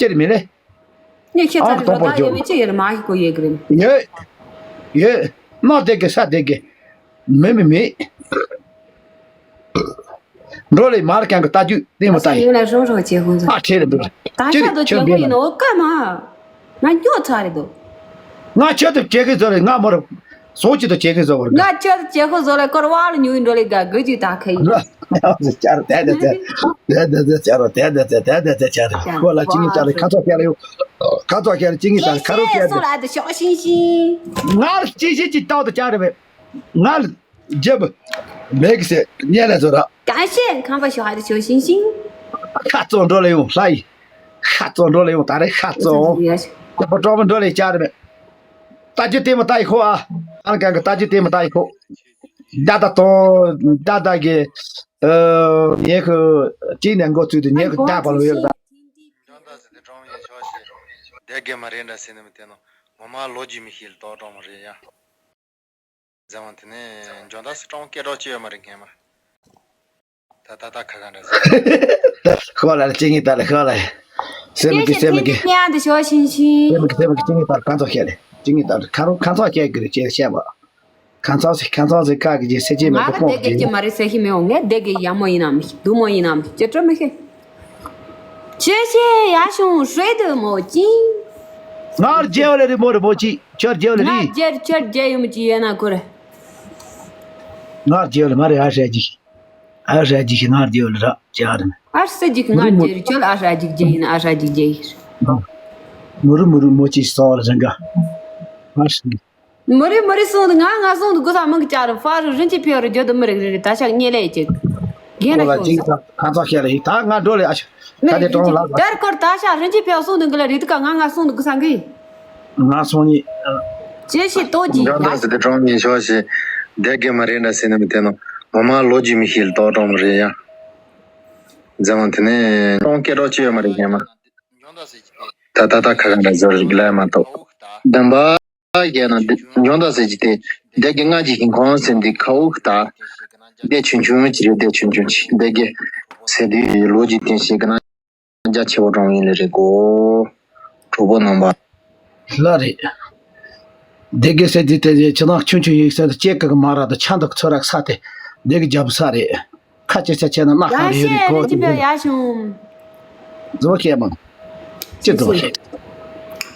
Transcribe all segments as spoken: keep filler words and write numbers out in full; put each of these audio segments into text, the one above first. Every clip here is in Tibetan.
ཁྱེར་མི་ལེ། ངས་ཁྱེད་ཚ་ཨང་རེ་དང་པོར་རོ་ད་ཡོད་འཇོག་མི་ཅི་ཡེར་མ་ཧི་གོ་ཡེ་གི་རེད། ཡོད། ཡོད། ནག་དེ་གི་ས་དེ་གི། མེད་མེད་མེད། འགྲོ་ལེ་མར་ཀྱང་གི་ལྟ་རྒྱུ་དེ་མོ་ལྟ་ཡིན། ཡིན་ལ་རོ་རོ་བྱེད་ཧོན་ཟོ། ཨ་ཁྲེ་རེ་འདུག་ད་ཅི་ཆ་རེད་དུ་ཁྱོད་བྱེད་ཧོ་འབེན་ཡིན་ནོ་ཀ་མ། ང་སྐྱོ་ཚ་རེད་དོ། ང་ཁྱོད་དུ་བྱེད་གི་ཟོ་རེད། ང་མོར་སོ་ཅི་དུ་བྱེད་གི་ཟོ་བར་ང་ཁྱོད་དུ་བྱེད་ཧོ་ཟོ་ལ་ཀོར་བ་ལ་ཉུ་ཡིན་འགྲོ་ལེ་ག་གི་ཅི་ད་ཁ་ཡིན། ལ་ཡང་ཟེ་ཅར་དེ་དེ་དེ་དེ་དེ་ཅར་དེ་དེ་དེ་དེ་དེ་ཅར་ཁོ་ལ་ཅི་ངི་ཅར་ཁ་ཚོ་ཁྱེར་ཡོད། ཁ་ཚོ་ཁྱེར་ཅི་ངི་ཅར་ཁ་རོ་ཁྱེར་སོ་ལ་དུ་ཤོག་ཤིང་ཤིང་། ང་ལ་ཅི་ཤི་ཅི་ཏོག་ཏུ་ཅར་རེད། ང་ལ། རྒྱབ། མེག་སེ་ཉེ་ལ་ཟོ་ར། གང་ཤེས་ཁང་པ་ཞོ་ཧ་དེ་ཞོ་ཤིང་ཤིང་། ཁ་ཙོ་འགྲོ་ལེ་ཡོང་ལྷ་ཡི། ཁ་ཙོ་འགྲོ་ལེ་ཡོང་ད་རེ་ཁ་ཙོ། ཡ་ཤ། ད་པ་ཀྲོ་མ་འགྲོ་ལེ་ཅར་མེ། ད་ཅི་དེ་མ་ད་ཡི་ཁོ་ཨ། ཨང་ཀང་གི་ད་ཅི་དེ་མ་ད་ཡི་ཁོ། ད་ད་ཏོ། ད་ད་གི། ཨ། ཉེ་ཁོ། ཅི་ནས་འགོ་ཚུལ་དུ་ཉེ་ཁོ་ད་པ་ལོ་ཡོད་ད། འཇོན་ཐང་ཟེར་ཏེ་ཀྲོང་ཡིན་ཤོག་ཞེས། སྡེ་དགེ་མ་རེད་འདྲ་ཟེར་ནི་མི་དེ་ནོ། ངོ་མ་ལོ་རྒྱུས་མི་ཤེས་ལ་ཏོག་ཀྲོང་མ་རེད་ཡ། མཛད་དབང་དེ་ནས་འཇོན་ཐང་ཟེར་ཀྲོང་སྐད་གྲོགས་ཅི་ཡོད་མ་རེད་ངས་མ། ད་ད་ད་ཁ་ཁ་འདྲ་ཟེར། ཤོག་ལ་ལ་ཅི་ངེས་ད་ལ་ཤོག་ལ། སེམས་ཀྱི་སེམས་ཀྱི། སྙན་དུ་ཤོག་ཤིང་ཤིང་། སེམས་ཀྱི་སེམས་ཀྱི་ཅི་ངེས་ད་གང་ཚོགས་བཤད་ལེ། ཅི་ངེས་ད་ཁ་རོག་ཁ་ཚོགས་བཤད་ཀྱི་རེད་ཅེས་བཤད་པ། ཁ་ཚོགས་སེ་ཁ་ཚོགས་སེ་ཁ་གི་ཅི་སེ་ཅི་མེད་ཁོ་ཁོག་གི། ང་ལ་སྡེ་དགེ་ཅི་མ་རེད་ཟེར་ཤི་མེད་འོང་ངས་སྡེ་དགེ་ཡག་མོ་ཡིན་ནམ་སྡུག་མོ་ཡིན་ནམ་ཅི་སྤྲོ་མི་ཤེས། ཅི་ཤེས་ཡ་ཤོང་ཧྲེ་དུ་མོ་ཅིང་། ང་རྒྱལ་བ་ལ་རི་མོ་རི་མོ་ཅི་ཁྱོད་རྒྱལ་བ་ལ་ང་རི། རྒྱལ་ཁྱོད་རྒྱལ་ཡོད་མོ་ཅི་ཡོད་ན་ཁོ་རེ། ང་རྒྱལ་བ་ལ་མ་རེད་ཨ་ཧྲ་ཅི། ཨ་ཧྲ་ཅི་ཤི་ང་རྒྱལ་བ་ལ་ར་ཅི་ཨ་རེ་ན། ཨ་ཧྲ་ཅི་ང་རྒྱལ་རི་ཁྱོད་ཨ་ཧྲ་ཅི་རྒྱལ་ཡིན་ཨ་ཧྲ་ཅི་རྒྱལ་ཡིན། མུ་རུ་མུ་རུ་མོ་ཅི་སོ་ལ་རང་ག་ཨ་ཧྲ། མི་རེ་མི་རེ་སོང་དུ་ང་ང་སོང་དུ་དགུ་ས་མང་གི་ཅག་རུ་ཧྥ་རུ་རིན་ཆེན་ཕེ་རུ་རྒྱུ་དུ་མི་རེ་རེ་རེ་ད་ཤག་ཉེ་ལེ་ཅིག་རྒན་ར་ཁོ་ལ་ཤོང་ཅིག་ས། ཁ་ཚ་ཤེ་རེ་ད་ང་འགྲོ་ལེ་ཨ་ཤ། མི་ཁ་རེ་དེ་ཅིག་གྲོང་ལ་ལ། དར་ཁོར་ད་ཤག་རིན་ཆེན་ཕེ་སོང་དུ་གི་ལ་རེ་དུ་ཀ་ང་ང་སོང་དུ་དགུ་ས་གི་ང་སོང་ཉི། ཅེ་ཤི་ཏོ་ཅི་འཇོན་ཡ་ཐང་ཟེར་ཏེ་གྲོང་ཉི་ཤོ་ཤི། སྡེ་དགེ་མ་རེད་འདྲ་ཟེར་ནི་མི་དེ་ནོ། ངོ་མ་ལོ་རྒྱུས་མི་ཤེས་ལ་ཏོག་གྲོང་མ་རེད་ཡ། མཛད་དབང་དེ་ནས་གྲོང་སྐད་གྲོགས་ཅི་ཡོད་མ་རེད་ངས་མ། ད་ད་ད་ཁ་ཁ་འདྲ་ཟེར་ལ་མ་གཏོགས། བདེན་པ། ཡང་ན་འདི་འཇོན་ཐང་ཟེར་གྱི་དེ་སྡེ་དགེ་ལྔ་གྱི་ཞིང་ཁོངས་ཟེར་འདི་ཁ་འུག་ད། སྡེ་ཆུང་ཆུང་ཅི་རེད་སྡེ་ཆུང་ཆུང་ཅི་སྡེ་དགེ་ཟེར་དུས་ལོ་རྒྱུས་སྟེང་ཞིག་གི་ན་རྒྱ་ཆེ་བོ་གྲོང་ཡིན་ལེ་རེད་གོ། གྲོགས་པོ་རྣམ་པ། ལ་རེད། སྡེ་དགེ་ཟེར་དུས་དེ་ཆུ་ནག་ཆུང་ཆུང་ཡིན་ཟེར་དུ་སྐྱེ་གི་མ་ར་དུ་ཆ་འདུག་ཚོ་རག་ས་དེ་སྡེ་དགེ་རྒྱབ་ས་རེད། ཁ་ཅིག་ཆ་ཆེ་ན་སྣ་ཁ་རེ་རེ་གོ་ཅི་འབྱོར་ཡ་བྱུང་། རྫོགས་ཤེས་མང་། ཅི་རྫོགས་ཤེས།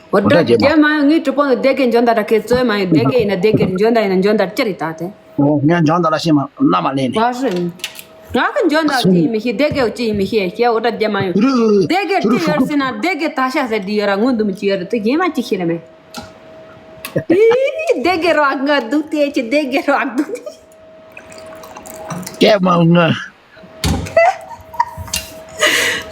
འོ་ད་རྒྱ་མ་ཡོང་ངའི་གྲུབ་པོ་ནི་སྡེ་དགེ་འཇོན་ད་ར་ཁའི་རྩོད་མ་ཡོང་སྡེ་དགེ་ཡིན་ན་སྡེ་དགེ་འཇོན་ད་ཡིན་ན་འཇོན་ད་ཅི་རེད་ད་དེ། ངས་འཇོན་ད་ལ་ཤེས་མ་རྣ་མ་ལེན་ནས། བ་ཧྲི། ང་གི་འཇོན་ད་ཅི་ཡིན་མི་ཤེས་སྡེ་དགེ་ཅི་ཡིན་མི་ཤེས་ཤེས་འོ་ད་རྒྱ་མ་ཡོང་། སྡེ་དགེ་ཅི་ཡོད་ཟེར་ན་སྡེ་དགེ་ད་ཤ་ཟེར་དེ་ཡོད་ར་ངོ་འདུམ་ཅི་ཡོད་ར་དེ་གཞན་མ་ཅི་ཤེས་ལ་མེད། ཨི་སྡེ་དགེ་རོགས་ང་འདུག་སྟེ་ཅི་སྡེ་དགེ་རོགས་འདུག་སྟེ། སྐད་མང་ང་།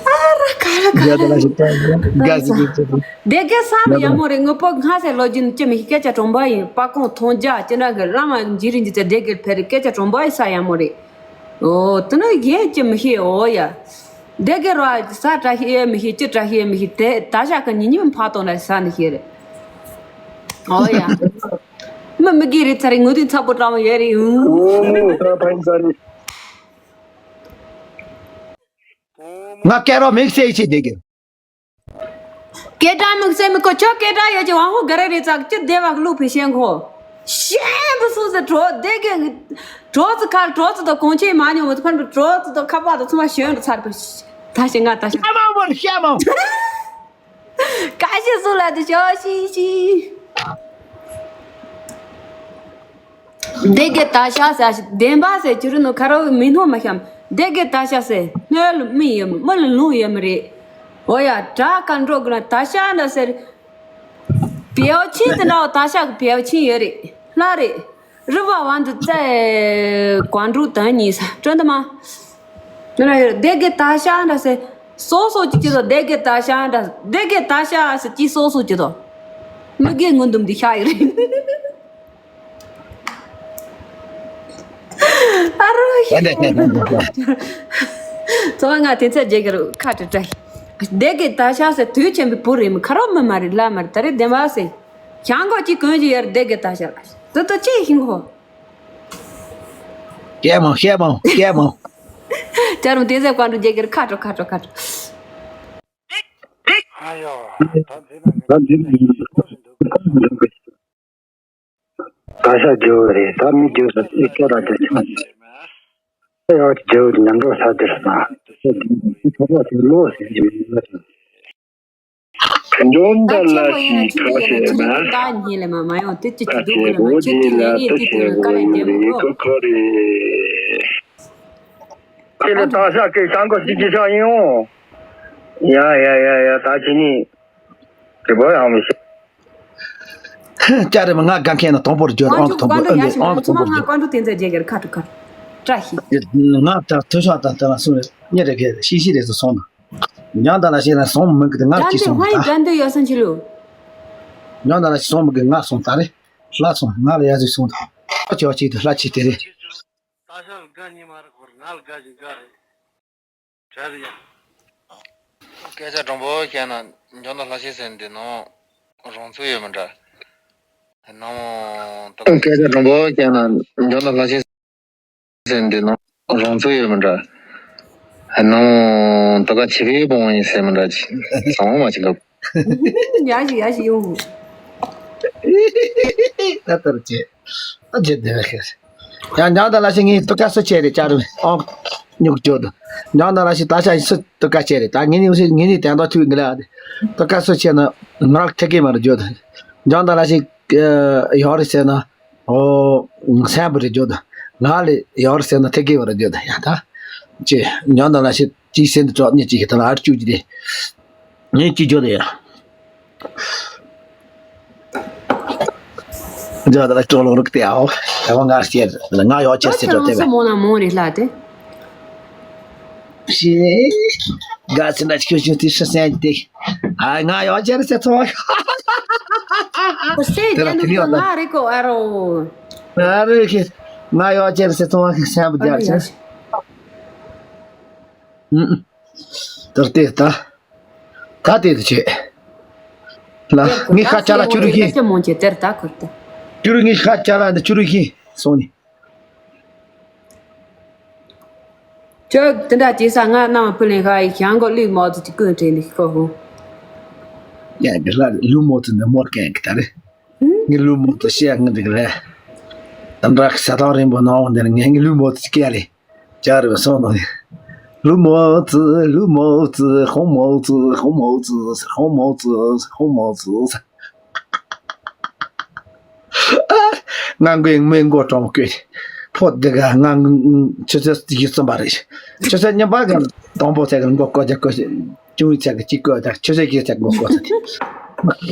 ཨ་ར་ཁ་ར་ཁ་ར། དགའ་ཟིག་གི་ཚེ་དང་། སྡེ་དགེ་ས་མི་ཡག་མོ་རེད་ངོ་པོ་སྔ་སེ་ལོ་རྒྱུན་ཅི་མི་ཤེས་སྐད་ཆ་གྲོང་པ་ཡིན་པ་ཀོང་ཐོང་རྒྱ་ཅི་འདྲ་གི་བླ་མ་འཇིགས་རིན་གྱི་ཚེ་སྡེ་དགེ་ཕེ་རི་སྐད་ཆ་གྲོང་པ་ཡི་ས་ཡག་མོ་རེད། ཨོ་དེ་ནི་ཡན་ཅི་མི་ཤེས་ཨོ་ཡ། སྡེ་དགེ་ར་ས་བཀྲ་ཤིས་ཡེ་མི་ཤེས་ཅི་བཀྲ་ཤིས་ཡེ་མི་ཤེས་དེ་ད་ཞག་གི་ཉིན་ཉིན་ཕ་ཏོ་ན་ས་ནི་ཤེས་རེད། ཨོ་ཡ། མི་མི་དགེ་རེད་ཚ་རེད་ངོ་དུས་ཚ་པོ་དྲང་མོ་ཡོད་རེད། ཨོ་ད་ཕན་ཚ་རེད། ང་སྐད་རོགས་མིག་སེ་ཡི་ཆེད་བསྡད་ཀྱི། སྐད་གྲགས་མིག་སེ་མི་ཁོ་ཁྱོད་སྐད་གྲགས་ཡོད་ཀྱི་དབང་པོ་ག་རེ་རེད་ཙག་ཅི་བདེ་བ་གླུ་ཕི་ཤེན་ཁོ། ཤེན་པོ་སུ་ཟེར་གྲོ་བདེ་གི། གྲོ་ཙི་ཁར་གྲོ་ཙི་དང་གོང་ཆེན་མ་ཉོ་མི་ཚོ་ཕན་པའི་གྲོ་ཙི་དང་ཁ་པར་དང་ཚུ་མ་ཤོན་རུ་ཚར་པའི། ད་ཤི་ང་ད་ཤི། ཤ་མང་པོ་ཤ་མང་པོ། ཀ་ཤི་སུ་ལ་དུ་ཤོ་ཤི་ཤི། སྡེ་དགེ་ད་ཤ་ཟ་ཤི་བདེན་པ་ཟེར་ཅི་རུ་ནོ་ཁ་རོ་མི་སྣོ་མ་ཤམ། སྡེ་དགེ་ད་ཤ་ཟེར་སྣོད་ལ་མི་ཡོད་མི་མི་ལ་ལུང་ཡོད་མི་རེད། འོ་ཡ་དྲ་ཀ་འགྲོ་གི་ན་ད་ཤ་འདྲ་ཟེར། བེའུ་ཆིན་དེ་འདྲ་བ་ད་ཤ་གི་བེའུ་ཆིན་ཡོད་རེད་ལ་རེད། རི་བ་བ་འདི་ཙེ་ཀོན་ཀྲུ་དང་གཉིས་ས་ཀྲོན་ད་མ། ནི་ན་ཡོད་སྡེ་དགེ་ད་ཤ་འདྲ་ཟེར། སོ་སོ་ཅིག་ཅིག་ལ་སྡེ་དགེ་ད་ཤ་འདྲ་སྡེ་དགེ་ད་ཤ་ཟེར་ཅིག་སོ་སོ་ཅིག་དོ། མི་དགེ་ངུ་འདུམ་འདི་ཤ་ཡོད་རེད། ཨ་རོ་ཡ། ཚོ་ང་དེ་ཚེ་རྒྱལ་གྱི་རུ་ཁ་བྲི་བྲི། སྡེ་དགེ་ད་ཤ་ཟེར་དུས་ཆེན་པོའི་བུ་རེད་མི་ཁ་རོག་མི་མ་རེད་ལ་མ་རེད་ད་རེད་བདེན་པ་ཟེར། ཞང་གོ་ཅི་གོན་ཅི་ཡར་སྡེ་དགེ་ད་ཤ་ལ་དུ་དུ་ཅི་ཤིང་གོ། ཤེ་མོ་ཤེ་མོ་ཤེ་མོ། ཅར་མོ་དེ་ཟེར་ཀོན་ཀྲུ་རྒྱལ་གྱི་རུ་ཁ་བྲི་ཁ་བྲི་ཁ་བྲི། ཨ་ཡོ། ད་འདི་ན་ངས་ད་འདི་ན་ངས་ཁོ་ཞིག་འདུག་ད་ཤ་རྒྱུ་རེད། ད་མི་རྒྱུ་ས་ཨི་སྐད་ལ་རྒྱུ་ཆུང་ཡོད་རྒྱུ་ཉམས་འགྲོ་ས་དེར་ན་ཁོ་པ་དེ་ལོ་ཟེར་གྱི་མི་ཡོད། འཇོན་ད་ལ་ཞིག་ཁ་ཤས་ན། ད་ཉིན་ལས་མ་མ་ཡོང་དེ་ཅི་ཅི་འདུག་གི་ལ་མ་ཁྱེད་དེ་ལས་ངས་དེ་དེ་ལ་དཀའ་ལས་འདེབས་མི་དགོས། ཁོ་ཁོ་རེད། དེ་ལ་ད་ཤ་སྐད་གང་གོ་ཞིག་ཅི་ཤ་ཡིན་འོང་། ཡ་ཡ་ཡ་ཡ་ད་ཁྱེད་གཉིས་དེ་བོ་ཡང་མི་ཤེས། ཅག་རེ་མ་ང་དགའ་མཁན་ན་དང་པོར་བརྗོད། ཨང་གི་དང་པོ་ཨ་ལེ་ཨང་གི་དང་པོར་བརྗོད། ཀོན་ཀྲུ་ཏེན་ཙེ་རྒྱལ་རྒྱལ་ཁ་ཏུ་ཁ་བཀྲ་ཤིས། ང་ད་ཐོས་ཤག་དང་དེ་ལ་སོང་རེད། གཉིས་རེ་གེ་ཤི་ཤི་རེ་སོ་སོང་ན། ཉང་ད་ལ་ཤེས་ན་སོང་མི་གི་ང་ཅི་སོང་ད། ཉང་ད་ལ་ཤེས་སོང་མི་གི་ང་སོང་ད་རེ། ལྷ་སོང་ང་ལ་ཡ་ཟིག་སོང་ད། ཁ་ཆེ་བ་ཅིག་ཏུ་ལྷ་ཆེ་དེ་རེད། ད་ཤག་དགའ་ཉི་མ་རེ་ཁོར་ང་ལ་དགའ་ཞིག་དགའ་རེད། གྲལ་ཡ། སྐད་ཆ་དྲང་པོ་བཤད་ན་འཇོན་ཐང་ལྷ་ཆེན་ཟེར་འདི་ནང་རང་ཚུགས་ཡོད་མི་འདྲ། ནམ་ད་སྐད་ཆ་དྲང་པོ་བཤད་ན་འཇོན་ཐང་ལྷ་ཆེན་ཟེར་འདི་ནང་རང་ཚུགས་ཡོད་མི་འདྲ། ནམ་ད་ག་བྱེད་པའི་དཔང་ཡིན་ཟེར་མི་འདྲ་ཅིག་བཟང་བ་མ་ཅིག་ལབ། ཡ་ཞིག་ཡ་ཞིག་ཡོང་། ད་ལྟར་བྱེད། ཨ་ཅེ་དེ་བས་ཁེ། ཡང་ཉང་ད་ལ་ཞིག་ངའི་ཏུ་ཀ་སུ་ཆེ་རེད་ཅར་རེད་ཨོ། ཉུག་ཅོ་དུ། ཉང་ད་ལ་ཞིག་ད་ཤ་སུ་ཏུ་ཀ་ཆེ་རེད། ད་ངེད་གཉིས་ངེད་གཉིས་དན་ཏོ་ཐུག་གི་ལ་ཏུ་ཀ་སུ་ཆེ་ན་ང་ཐེ་གེ་མ་རེད་ཅོ་དུ། ཉང་ད་ལ་ཞིག་ཡོ་རེད་ཟེར་ན་ཨོ་སེམས་པ་རེད་ཅོ་དུ། ང་ལ་ཡོ་རེད་ཟེར་ན་ཐེ་གེ་མ་རེད་ཅོ་དུ་ཡང་ད། ཅེ་ཉང་ད་ལ་ཞིག་ཅི་སེམས་དུ་ཅོག་ཉེ་ཅི་ཡི་ད་ལ་ཨར་ཅུ་ཅི་དེ། ངས་ཅི་བརྗོད་དེ་ཡ། འཇོག་དེ་ལ་སྤྲོ་ལོ་རུག་སྟེ་ཨའོ། ད་བ་ངར་སྐྱེར་ང་ཡོག་ཅེར་སེ་འགྲོ་དེ་བས། མོ་ན་མོ་རེ་ལྷ་དེ། ཤི། དགའ་སི་འདྲ་ཁྱོད་ཤོད་དེ་ཧྲི་སན་དེ། ཨ་ང་ཡོག་ཅེར་སེ་ཚོ། སེ་དེ་ལ་དེ་ནི་ང་རེ་ཀོ་ཨ་རོ། ཨ་རེ་ཁེ། ང་ཡོག་ཅེར་སེ་ཚོ་ཁེ་སན་བུ་རྒྱག་ཅེར། ཨུ། ཨུ། ད་ལྟའི་ད། ད་ལྟའི་དུ་བྱེད། ལ་ངའི་ཁ་ཆ་ལ་ཅུ་རུ་ཧི། ཅི་མོང་ཆེ་དེར་ད་ཁུར་ཏེ། ཅུ་རུ་ངའི་ཁ་ཆ་ལ་འདི་ཅུ་རུ་ཧི་སོང་ནི། ཅོ་དེ་འདྲ་བྱེད་ས་ང་རྣམས་ཕུ་ལེན་ཁ་ཡི་ཞང་གོ་ལུས་མོ་ཚོ་ཅི་ཀུན་དྲན་ནི་ཁོ་ཧུ། ཡ་འདི་ལ་ལུས་མོ་ཚོ་འདི་མོར་གན་གི་ད་རེ། ངའི་ལུས་མོ་ཚོ་བཤད་ངན་འདི་གི་རེད། དམ་དྲག་ས་ཐང་རིང་པོ་ནང་འདིར་ངས་ངའི་ལུས་མོ་ཚོ་སྐད་ལས། ཅག་རེ་བ་སོང་ནོ། ལུ་མོ་ཙི་ལུ་མོ་ཙི་ཧོ་མོ་ཙི་ཧོ་མོ་ཙི་ཧོ་མོ་ཙི་ཧོ་མོ་ཙི། ང་མགོའི་མི་མགོ་གྲོང་བཀོད། ཕོ་དེ་ག་ང་ཆུ་ཚོད་ཡིད་ཙམ་པ་རེད། ཆུ་ཚོད་གཉིས་པ་ག་དང་པོ་ཚད་གི་མགོ་བཀོད་རྒྱ་བཀོད། ཅུང་ཚད་གི་གཅིག་བཀོད་རྒྱ་ཆུ་ཚོད་ཀྱི་ཚད་མགོ་བཀོད་ཚད།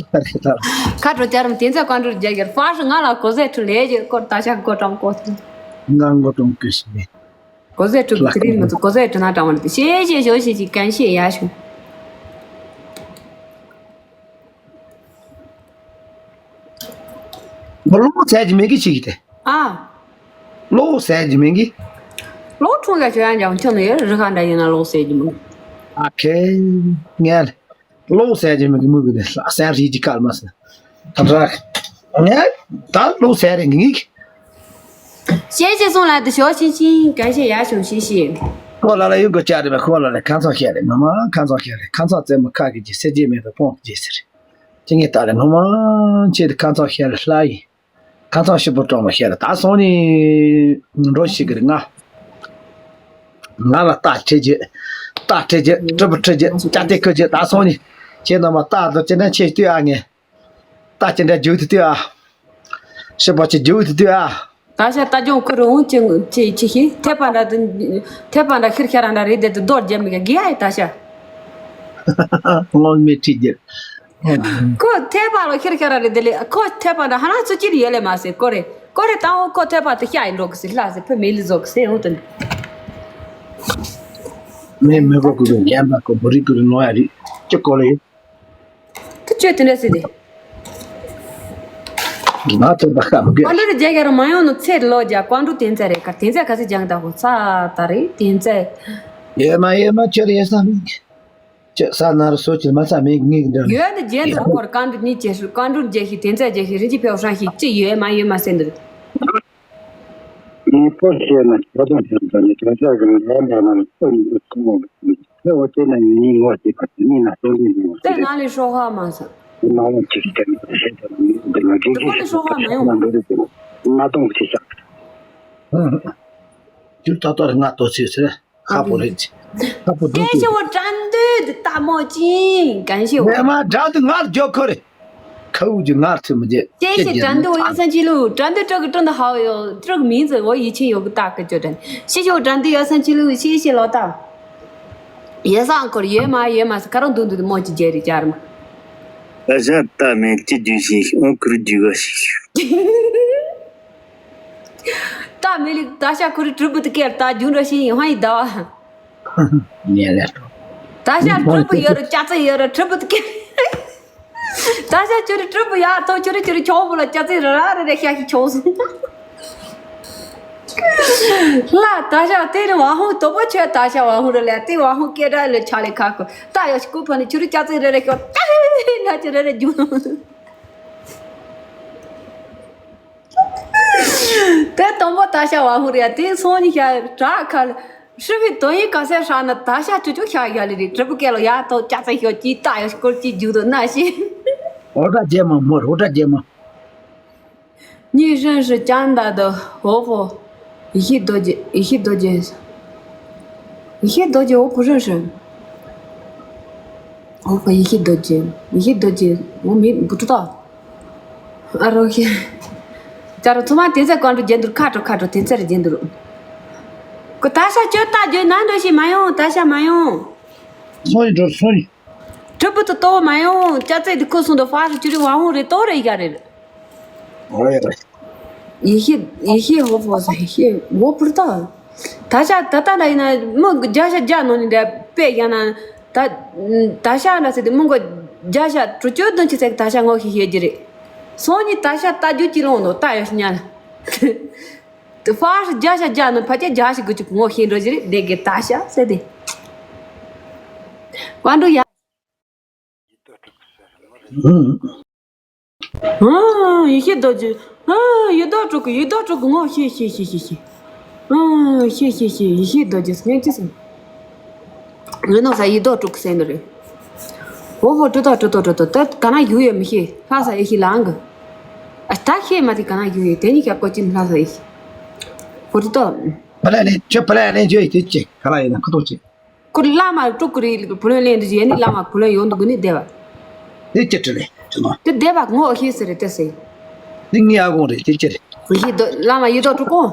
ཁ་དྲོ་ཅར་མ་དེ་ཚད་ཀ་འགྲོ་རྒྱ་གར་ཕར་ང་ལ་གོ་ཟེ་ཁྲུ་ལས་ཀྱི་སྐོར་ད་ཆ་མགོ་གྲོང་བཀོད་ཚད། ང་མགོ་གྲོང་བཀོད་ཞིག་མེད། གོ་ཟེ་ཁྲུ་གི་དེ་རིང་ང་ཚོ་གོ་ཟེ་ཁྲུ་ན་དྲང་བ་རེད། ཤེས་ཤེས་ཞོ་ཤེས་ཀྱི་གན་ཤེས་ཡ་ཤོ། ང་ལོ་ཟེར་གྱི་མེད་གི་ཅིག་དེ། ཨ། ལོ་ཟེར་གྱི་མེད་གི། ལོ་ཁྲུང་ག་ཆོ་ཡང་ཀྱང་ཁྱོད་ནས་རི་ཁ་འདྲ་ཡིན་ན་ལོ་ཟེར་གྱི་མེད། ཨ་ཁེ། ངས་ལོ་ཟེར་གྱི་མེད་གི་མུ་གི་དེ་ལ་སེམས་རིག་གི་ཀལ་མ་ཟེར། ད་ར། ངས་ད་ལོ་ཟེར་རེད་ངིག་ཤེས་ཤེས་སོང་ལ་དུ་ཞོ་ཤིང་ཤིང་ག་ཤེས་ཡ་ཞོ་ཤིང་ཤིང་། ཁོ་ལ་ལ་ཡོད་དགོས་ཅག་རེད་པས། ཁོ་ལ་ལ་ཁ་ཚང་ཤེས་རེད། ངོ་མ་ཁ་ཚང་ཤེས་རེད། ཁ་ཚང་རྩེད་མོ་ཁ་གི་ཅི་སེ་ཅི་མེད་པའི་ཕོང་གི་ཅི་ཟེར། ཅི་ངས་ལྟ་རེད། ངོ་མ་ཆེད་དུ་ཁ་ཚང་ཤེས་རེད་ལྷ་ཡིན། ཁ་ཚང་ཞིབ་པོ་གྲོང་མ་ཤེས་རེད། ད་སོང་ནི་འགྲོ་ཤེས་གི་རེད་ང་། ང་ལ་རྟ་ཁྲིད་རྒྱུ། རྟ་ཁྲིད་རྒྱུ་གྲི་པུ་ཁྲིད་རྒྱུ་ཅག་དེ་ཁོ་རྒྱུ་ད་སོང་ནི། ཁྱེད་རྣམ་པ་རྟ་དུ་ཅི་འདྲ་ཆེ་ལྟོས་ཨ་ངས། རྟ་ཅི་འདྲ་རྒྱུག་ཏུ་ལྟོས་ཨ། ཤི་པ་ཅི་རྒྱུག་ཏུ་ལྟོས་ཨ། ད་ཤ་རྟ་ལྗོངས་ཁུ་རུ་འོང་ཅི་ཅི་ཅི་ཤི་ཐེ་པ་འདྲ་དུ། ཐེ་པ་འདྲ་ཤིར་ཤ་ར་འདྲ་རེད་དེ་དུ་རྡོ་རྒྱབ་མི་ག་གི་ཨ་ད་ཤ། སྔོན་མེད་ཁྲིད་རྒྱུ། ཁོ་ཐེ་པ་ལོ་ཤིར་ཤ་ར་རེད་དེ་ལེ་ཁོ་ཐེ་པ་འདྲ་ཧ་ལ་ཚུ་ཅི་རི་ཡོད་ལེ་མ་སེ་ཀོ་རེ་ཀོ་རེ་ད་འོ་ཁོ་ཐེ་པ་དུ་ཤ་ཡི་འགྲོ་གི་སི་ལ་སེ་ཕི་མེ་ལི་ཟོ་གི་སེ་འོ་དུ་ནི། མེ་མེ་གོ་ཀུ་རུ་ཉན་པ་ཀོ་བོ་རི་ཀུ་རུ་ནོ་ཡ་རི་ཅི་ཀོ་ལེ། དེ་ཆོས་དེ་འདྲ་སྲིད་དེ། ང་ཚོ་ད་ཁ་མི་དགོས། ཀོང་ཀྲུག་རྒྱ་གར་མ་ཡོང་ནོ་ཚེ་ལོ་རྒྱ་ཀོང་ཀྲུག་དེན་ཚ་རེད་ཀ་དེན་ཚ་ག་ཚེ་ལྗང་ད་ཧོ་ཚ་ད་རེད་དེན་ཚ། ཡོད་མ་ཡོད་མ་ཁྱོད་ཡོད་ས་མིན། ཁྱོད་ས་ན་རུ་སོ་ཁྱོད་མ་ཚ་མིན་ངིག་འདྲ་ཡོད་ནི་རྒྱན་དུ་སྐོར་ཀོང་ཀྲུག་གཉིས་བཅས་སུ་ཀོང་ཀྲུག་རྒྱ་ཤི་དེན་ཚ་རྒྱ་ཤི་རིན་ཅི་ཕེའུ་ཧྲང་ཤི་ཅི་ཡོད་མ་ཡོད་མ་སེ་འདུག་ངས་སྐོར་བཤད་ན་ཁྱོད་དང་ཁྱོད་ཚ་ནི་དེན་ཚ་གི་རང་རང་ན་ནི་སྐོར་ཡིན་དུ་ཐུག་མོ་གི། ངས་འོ་དེ་ན་ཡོད་ཉིན་ངོ་དེ་བར་དུ་མི་ན་སྟོང་ལྡན་འདི་ངོ་དེ་དེ་རེད། ནང་ལས་ཤོག་ཧ་མ་སོང་། དེ་ནང་ལ་ཅིག་དྲན་པ་ཤེས་དྲན་པ་མི་འདི་ལ་དེ་རྒྱལ་ཁོ་ལས་ཤོག་ཧ་མ་ཡོང་། ན་འདོད་དེ་ན་སྟོང་ཆེ་ཤག་ཅུར་ཏག་ཏག་རེད། ང་ལྟོ་ཚོད་ཚོད་ཁ་པོ་རེད། ཁ་པོ་དུ་ཀན་ཤི་དུ་བོ་དྲན་འདུག་དེ་ལྟ་མོ་ཅིང་ཀན་ཤི་བོ། ངས་མ་དྲན་འདུག་ང་རྒྱོ་ཁོ་རེད། ཁའུ་ཇི་ངར་ཚུ་མི་རྗེ། 谢谢战队幺三七六，战队这个真的好有这个名字，我以前有个大哥叫战。谢谢我战队幺三七六，谢谢老大。也上课了，也嘛也嘛是，可能都都莫去接的家人嘛。大家大门这就是我可能这个是。大门里大家可能直播的给大家就这些欢迎的。 ཉལ་ལ། ད་ཤ་གྲུབ་པ་ཡོད་ར་ཅག་ཙེ་ཡོད་ར་གྲུབ་པ་དེ། ད་ཤ་ཁྱོད་ར་གྲུབ་པ་ཡག་ཐོག་ཁྱོད་ར་ཁྱོད་ར་ཆོག་པོ་ལ་ཅག་ཙེ་ར་ར་ར་ར་ཤ་ཤི་ཆོག་སོང་། ལ་ད་ཤ་དེ་ར་ཝང་ཧུང་དོ་པོ་ཆོད། ད་ཤ་ཝང་ཧུང་ར་ལ་དེ་ཝང་ཧུང་སྐད་སྒྲ་ལ་ཆ་ལས་ཁ་ཁོ་ད་ཡོ་ཤི་ཀུ་ཕ་ནི་ཁྱོད་ར་ཅག་ཙེ་ར་ར་ཤོག་ད་ཤ་ཤི་ན་ཁྱོད་ར་ར་རྒྱུ། དེ་དང་པོ་ད་ཤ་བ་ཧུ་རེད་ཡ། དེ་སོང་ནི་ཤ་བྲག་ཁ་ལ་ཧྲི་བི་དོ་ཡིན་ག་སེ་ཧྲ་ན་ད་ཤ་ཅུ་ཅུ་ཤ་ཡ་ལི་རི་གྲི་པུ་ཀེ་ལོ་ཡ་ཏོ་ཅག་ཙེ་ཤོ་ཅི་ཏ་ཡོ་སྐོར་ཅི་རྒྱུག་དོ་ན་ཤི། འོ་ད་རྗེས་མ་མོར་འོ་ད་རྗེས་མ། 你认识加拿大的活佛 ཡེ་ཤེས་རྡོ་རྗེ། ཡེ་ཤེས་རྡོ་རྗེ། ཡེ་ཤེས་རྡོ་རྗེ་我不认识。活佛 ཡེ་ཤེས་རྡོ་རྗེ། ཡེ་ཤེས་རྡོ་རྗེ 我没不知道。 ཨ་རོ་ཤི། ཅ་རོ་ཚོ་མ་དེ་ཚེ་གོན་འགྲོ་རྒྱན་དུར་ཁ་འགྲོ་ཁ་འགྲོ་དེ་ཚེ་རྒྱན་དུར། ཀོ་ད་ཤ་ཅོ་ད་ཇོ་ན་འགྲོ་ཤི་མ་ཡོང་ད་ཤ་མ་ཡོང་། སོང་ཡི་འགྲོ་སོང་ཡི། གྲུབ་པོ་དུ་ཏོ་མ་ཡོང་ཅ་ཚེ་དི་ཁོ་སོང་དུ་ཧྥ་ཧྲི་ཅུ་རི་ཝ་ཧོང་རེ་ཏོ་རེ་ཡ་རེ། ཨོ་ཡ་རེ། ཡེ་ཤེས་ཡེ་ཤེས་ཧོ་ཧོ་ས་ཡེ་ཤེས་འོ་པུར་ཏ། ད་ཤ་ད་ལྟ་ན་ཡིན་ན་མི་བརྒྱ་ཤ་བརྒྱ་ནང་ནས་འདྲ་དཔེ་ཡང་ན་ད་ད་ཤ་འདྲ་ཟེར་དུས་མི་མགོ་བརྒྱ་ཤ་དྲུག་ཅུ་བདུན་ཅུ་ཟེར་ད་ཤ་ངོ་ཤེས་ཤེས་ཀྱི་རེད། སང་ཉིན་ད་ཤ་ལྟ་རྒྱུ་ཅི་ལོང་ནོ་ལྟ་ཡོད་ཤི་ཉ་ལ། དེ་ཧྥ་ཧྲི་བརྒྱ་ཤ་བརྒྱ་ནང་ཕ་ཆེ་བརྒྱ་ཤ་དགུ་ཅུ་ངོ་ཤེས་འགྲོ་ཞིག་རེད་དེ་གི་ད་ཤ་ཟེར་དེ། ཝ་འགྲོ་ཡ། ཨ། ཡེ་ཤེས་རྡོ་རྗེ། ཨ། ཡེ་རྡོ་དྲུག་གི་ཡེ་རྡོ་དྲུག་གི་ངོ་ཤེས་ཤེས་ཤེས་ཤེས་ཤེས། ཨ། ཤེས་ཤེས་ཤེས་ཡེ་ཤེས་རྡོ་རྗེ་སྙན་ཅི་སོང་། ངའི་ནང་ས་ཡེ་རྡོ་དྲུག་གི་སེམས་ནི་རེད། འོ་ཧོ་དྲི་དོ་དྲི་དོ་དྲི་དོ་ད་ག་ན་ཡུ་ཡོད་མི་ཤེས་ལྷ་ས་ཡེ་ཤེས་ལའང་གི། ཨ་ད་ཤེས་མ་དེ་ག་ན་ཡུ་ཡོད་དེ་ནི་ཁྱབ་ཀོ་ཅི་ལྷ་ས་ཡེ་ཤེས། ཧོ་དྲི་དོ། ཕ་ལ་ལེ་ཁྱོད་ཕ་ལ་ལེ་ཁྱོད་ཡེ་དེ་ཅི་ག་ལ་ཡེ་ན་ཁོ་ཐོག་ཅི། ཁོ་བླ་མ་དྲུག་གི་རིགས་བུ་ལོན་ལེན་འདི་ཡེ་ནི་བླ་མ་བུ་ལོན་ཡོང་འདུག་གི་ནི་བསྡད་པ། དེ་ཅི་དྲི་ལེ་དྲི་ནོ། དེ་བསྡད་པ་ངོ་ཤེས་ཟེར་རེད་དེ་ཟེར། དེ་ངའི་ཨ་ཁོང་རེད་དེ་ཅི་རེད། ཡེ་ཤེས་རྡོ་བླ་མ་ཡེ་རྡོ་དྲུག་ཁོང་།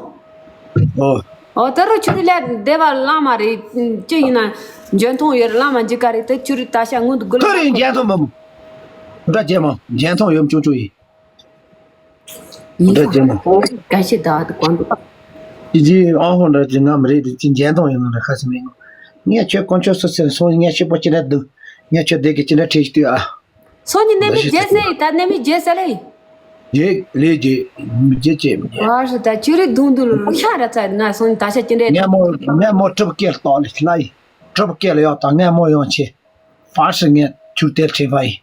ཨོ། ཨོ་ད་རུ་ཆུ་རི་ལས་བསྡད་པ་བླ་མ་རེད་ཅི་ཡིན་ན་འཇོན་ཐང་ཡོད་རེད་བླ་མ་འཇིགས་ག་རེད་དེ་ཆུ་རི་ད་ཤ་སྔོན་དུ་དགུ་ལ་ཁོ་རེ་འཇོན་ཐང་མ་མོ། འདྲ་རྗེས་མ་འཇོན་ཐང་ཡོད་ཅུང་ཅུང་ཡིན། ཡིན་འདྲ་རྗེས་མ། ས་ག་ཤེད་ད་དེ་གོང་དུ། ཅི་ཅི་ཨང་ཧོ་འདྲ་ཅི་ང་མི་རེད་དེ་ཅི་འཇོན་ཐང་ཡོད་ནོ་རེད་ཁ་སི་མེད་ནོ། ངས་ཁྱོད་དཀོན་མཆོག་སུ་ཟེར་སོང་ངས་ཤེས་པོ་ཅི་འདྲ་འདུག་ངས་ཁྱོད་བདེ་གི་ཅི་འདྲ་ཁྲེལ་ཞིག་ལྟོས་ཨ། སོ་ནི་ནད་མེད་རྗེས་ཟེར་ད་ནད་མེད་རྗེས་ཟེར་ལེ། རྗེས་ལེ་རྗེས་མི་རྗེས་ཅེས་མི་རྗེས། ཨ་ཧྲི་ད་ཁྱོད་རི་དུང་དུ་ལ་ཤ་ར་ཚ་ན་སོ་ནི་ད་ཤ་ཅི་འདྲ། ངས་མོ་ངས་མོ་གྲུབ་སྐལ་རྟོགས་ལེ་ལ་ཡི་གྲུབ་སྐལ་ཡོད་ད་ངས་མོ་ཡོང་ཆེ། ཧྥ་ཧྲི་ངས་ཁྱོད་དེར་ཁྲིད་པ་ཡིན།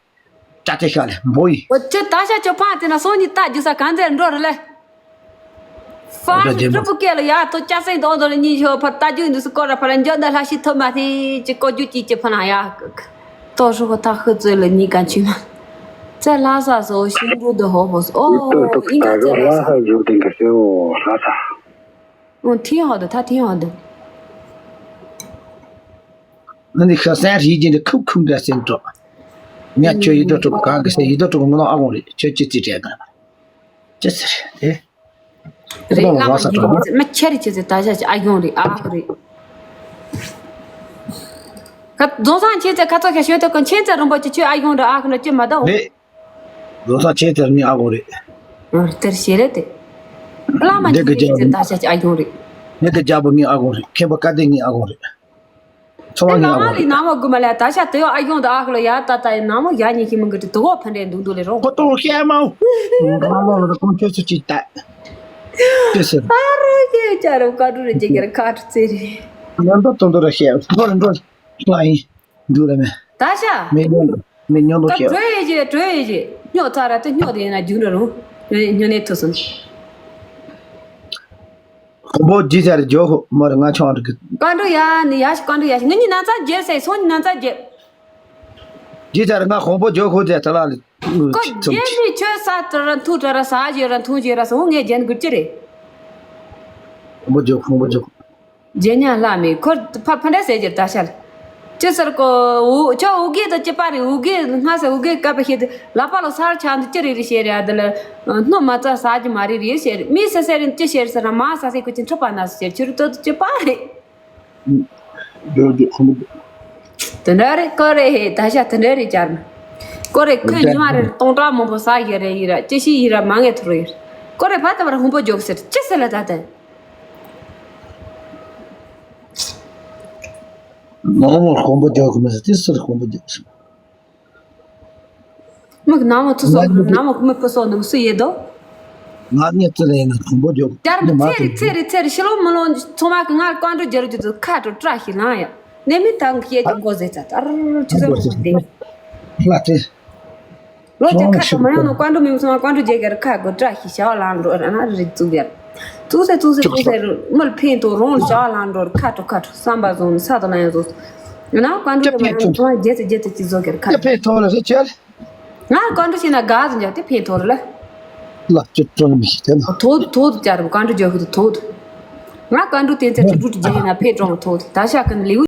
ཅ་ཏེ་ཤ་ལེ་འབོ་ཡི། འོ་ཁྱོད་ད་ཤ་ཁྱོད་ཕང་དེ་ན་སོང་ཉི་ད་རྒྱུ་ས་གང་ཚེ་འགྲོ་རེ་ལེ། ཧྥ་ཧྲི་གྲུབ་པོ་སྐད་ལ་ཡ་ཏོ་ཅ་སེང་དོ་དོ་ལ་གཉིས་ཤོ་ཕར་ལྟ་རྒྱུ་འདུག་སུ་སྐོར་ར་ཕར་ལ་འཇོ་འདི་ལྷ་ཤི་ཐོབ་མ་ཐེ་ཅི་ཀོ་རྒྱུ་ཅི་ཅི་ཕ་ན་ཡ། ཏོ་ཧྲུ་ཧོ་ཐ་ཧི་ཙོས་ལ་གཉིས་ཀ་ཆུ་མ། ཙེ་ལྷ་ས་སོ་ཤིང་རུ་དུ་ཧོ་ཧོ་སོ། ཨོ་ཨིན་ག་ཙེ་ལྷ་ས། ཨོ་ཐིང་ཧོ་དུ་ཐ་ཐིང་ཧོ་དུ། ང་ནི་ཤ་སན་རིགས་རྒྱུན་དུ་ཁུག་ཁུག་འདྲ་སེམས་སྤྲོ། ངས་ཁྱོད་ཡིད་དུ་གྲུབ་གང་གི་སེ་ཡིད་དུ་གྲུབ་ངོ་ནོ་ཨ་ཁོང་རེད་ཁྱོད་ཅི་ཙི་བྲལ་ག་ཅི་ཟེར་དེ། རེད་ཁོང་བླ་མ་ཡིན་ས་གྲོགས་མ་ཁྱེད་རེད་ཁྱེད་ཚེ་ད་ཤ་ཅི་ཨ་ཡོང་རེད་ཨ་ཁོ་རེད། ཁ་རྫོང་སང་ཁྱེད་ཚེ་ཁ་ཚོ་ཁ་ཤོད་དེ་ཀོ་ཁྱེད་ཚེ་རིན་པོ་ཆེ་ཁྱོད་ཨ་ཡོང་རེད་ཨ་ཁོ་ན་ཅི་མ་ད་འོ། རེད། རྫོང་སང་ཁྱེད་ཚེ་ངའི་ཨ་ཁོང་རེད། ཨ་དེར་ཞེ་རེད་དེ། བླ་མ་ཁྱེད་ཚེ་ད་ཤ་ཅི་ཨ་ཡོང་རེད། ངེད་ཀྱི་རྒྱལ་པོ་ངའི་ཨ་ཁོང་རེད་མཁན་པོ་བཀའ་བསྟན་ངའི་ཨ་ཁོང་རེད། ཚོ་བ་ངའི་ཨ་ཁོང་རེད། ནང་མ་དགུ་མ་ལ་ད་ཤ་དེ་ཡོ་ཨ་ཡོང་དུ་ཨ་ཁོ་ལ་ཡ་ད་ད་ཡི་ནང་མ་ཡ་ཉི་ཤི་མི་འགི་དུ་དུ་འོ་ཕན་རེ་འདུག་འདུག་ལེ་རོ། ཁོ་ཏོ་ཤེ་མའོ། རང་ལོ་ལ་ཁོང་ཁྱོད་ཚོ་ཅིག་ད། ཅི་ཟེར། ཨ་རོ་ཁྱེད་ཅ་རོ་ཀ་ཀྲུ་རེ་ཅི་གེར་ཁ་ཀྲུ་ཙེ་རེ། ཉོན་དོ་ཏོ་འདོ་ར་ཤེ་འགྲོ་རེ་འགྲོ་ལ་ཡིན། འདུག་ལ་མེ། ད་ཤ། མེ་ཉོན་མེ་ཉོན་དོ་ད་ཤེ། གྲོས་ཡེ་ཅེ་གྲོས་ཡེ་ཅེ་སྨྱོ་ཚ་ར་དེ་སྨྱོ་དེ་ཡིན་ན་རྒྱུག་འགྲོ་རུང་སྨྱོ་ནས་ཐུ་སོང་། ཁོང་པོ་ཇི་ཟེར་རྒྱོ་ཧོ་མོ་རེ་ང་ཆང་རིག་གི། བཀའ་འགྲོ་ཡ་ནི་ཡ་ཞིག་བཀའ་འགྲོ་ཡ་ཞིག་ངི་ཉི་ན་ཚ་རྒྱལ་སེ་སོང་ཉི་ན་ཚ་རྒྱལ། ཇི་ཟེར་ང་ཁོང་པོ་ཇོ་ཧོ་ཟེར་ད་ལ་ལི། ཁོ་རྒྱལ་མི་ཆོས་ས་དྲ་ར་ཐུ་དྲ་ར་ས་ཞེ་ར་ཐུང་ཞེ་ར་སོང་ངས་རྒྱན་དགུ་ཅི་རེད། ཁོང་པོ་ཇོ་ཁོང་པོ་ཇོ། རྒྱན་ཉ་ལྷ་མི་ཁོ་ཕ་ཕ་འདྲ་ཟེར་རྒྱུ་ད་ཤལ། ཅི་ཟེར་གོ། འུ་ཅོ་འུ་གེ་དང་ཅི་པ་རེད། འུ་གེ་སྔ་ས་འུ་གེ་བཀབ་པ་ཤེས་ཏེ་ལག་པ་ལོ་སར་ཆགས་འདི་ཅི་རེད་རེད་ཤེས་རེད། ཨ་དི་ལ་སྣོ་མ་རྩ་ཟ་རྒྱུ་མ་རེད་རེད་ཤེས་རེད། མི་སེ་སེ་རེད་ཅི་ཤེས་ཟེར་ན་མ་ཟ་སེ་ཁོ་ཅི་འཁྲབ་པ་ན་ཟེར་ཁྱོད་རུ་ཏོ་ཅི་པ་རེད། ཇོ་ཇོ་ཁོང་པོ་ཇོ། དེ་འདྲ་རེད་ཀོ་རེད་ཧེ་ད་ཤ་དེ་འདྲ་རེད་ཅར་ན། ཀོ་རེད་ཁོས་ཉི་མ་རེར་སྟོང་ཕྲག་མང་པོ་ཟ་ཡི་རེད་ཡི་ར་ཅི་ཤི་ཡི་ར་མ་ངེས་ཐུར་ཡི་ར། ཀོ་རེད་ཕ་ད་བར་ཧོང་པོ་ཇོ་ཟེར་ཅི་ཟེར་ལ་ད་དེ། ནང་མོར་ཁོང་པོ་རྒྱག་གི་མི་ཟེར་དེ་སུར་ཁོང་པོ་རྒྱག་ཟེར། མིག་ནང་མོ་ཚུ་སོ་ནང་མོ་ཁོ་མི་ཕུ་སོ་ནུ་སུ་ཡེ་དོ། ང་ངས་ཙི་ལ་ཡིན་ན་ཁོང་པོ་རྒྱག་ཡར་མི་ཚེ་རི་ཚེ་རི་ཚེ་རི་ཤི་ལོ་མི་ལོ་ཚོ་མ་གི་ང་ཀོན་ཀྲོ་རྒྱལ་རྒྱུ་དུ་ཁ་ཀྲོ་བཀྲ་ཤིས་ལང་ཡ། ནས་མི་ཐང་གི་ཡེ་དོ་གོ་ཟེ་ཙ་ཏར་ཆུ་ཚོད་ཁོ་དེ། ལ་དེ། ལོ་ཅི་ཁ་ཁ་མ་ཡོང་ནོ་ཀོན་ཀྲོ་མི་མི་སོང་ཀོན་ཀྲོ་རྒྱལ་གར་ཁ་གོ་བཀྲ་ཤིས་བྱ་བ་ལང་འགྲོ་ཨ་ན་རི་བཙུགས་ཡར། བཙུགས་སེ་བཙུགས་སེ་བཙུགས་སེ་མི་ལ་ཕན་ཐོགས་རོང་ལ་བྱ་བ་ལང་འགྲོ་ཁ་ཀྲོ་ཁ་ཀྲོ་བསམ་པ་བཟུང་ས་དོ་ན་ཡང་བཟོ། ང་ཀོན་ཀྲོ་མ་ཡོང་ནོ་ཚོང་རྒྱལ་ཚེ་རྒྱལ་ཚེ་ཅི་བཟོ་གར་ཁ། ཕན་ཐོགས་ལ་རེ་ཆེ། ང་ཀོན་ཀྲོ་ཤེ་ན་ག་ཟིན་ཅག་དེ་ཕན་ཐོགས་རེ་ལ། ལ་ཅི་ཀྲོ་མི་ཤེས་དེ་ལ། ཐོག་ཐོག་ཏུ་བཅར་བ་ཀོན་ཀྲོ་རྒྱལ་ཁུ་ཐོག་ཏུ། ང་ཀོན་ཀྲོ་བསྟན་ཚེ་ཀྲུ་ཀྲུ་རྒྱལ་ཡིན་ན་ཕན་ཀྲོང་ཐོག་ཏུ་ད་ཤ་ཀུན་ལེའུ།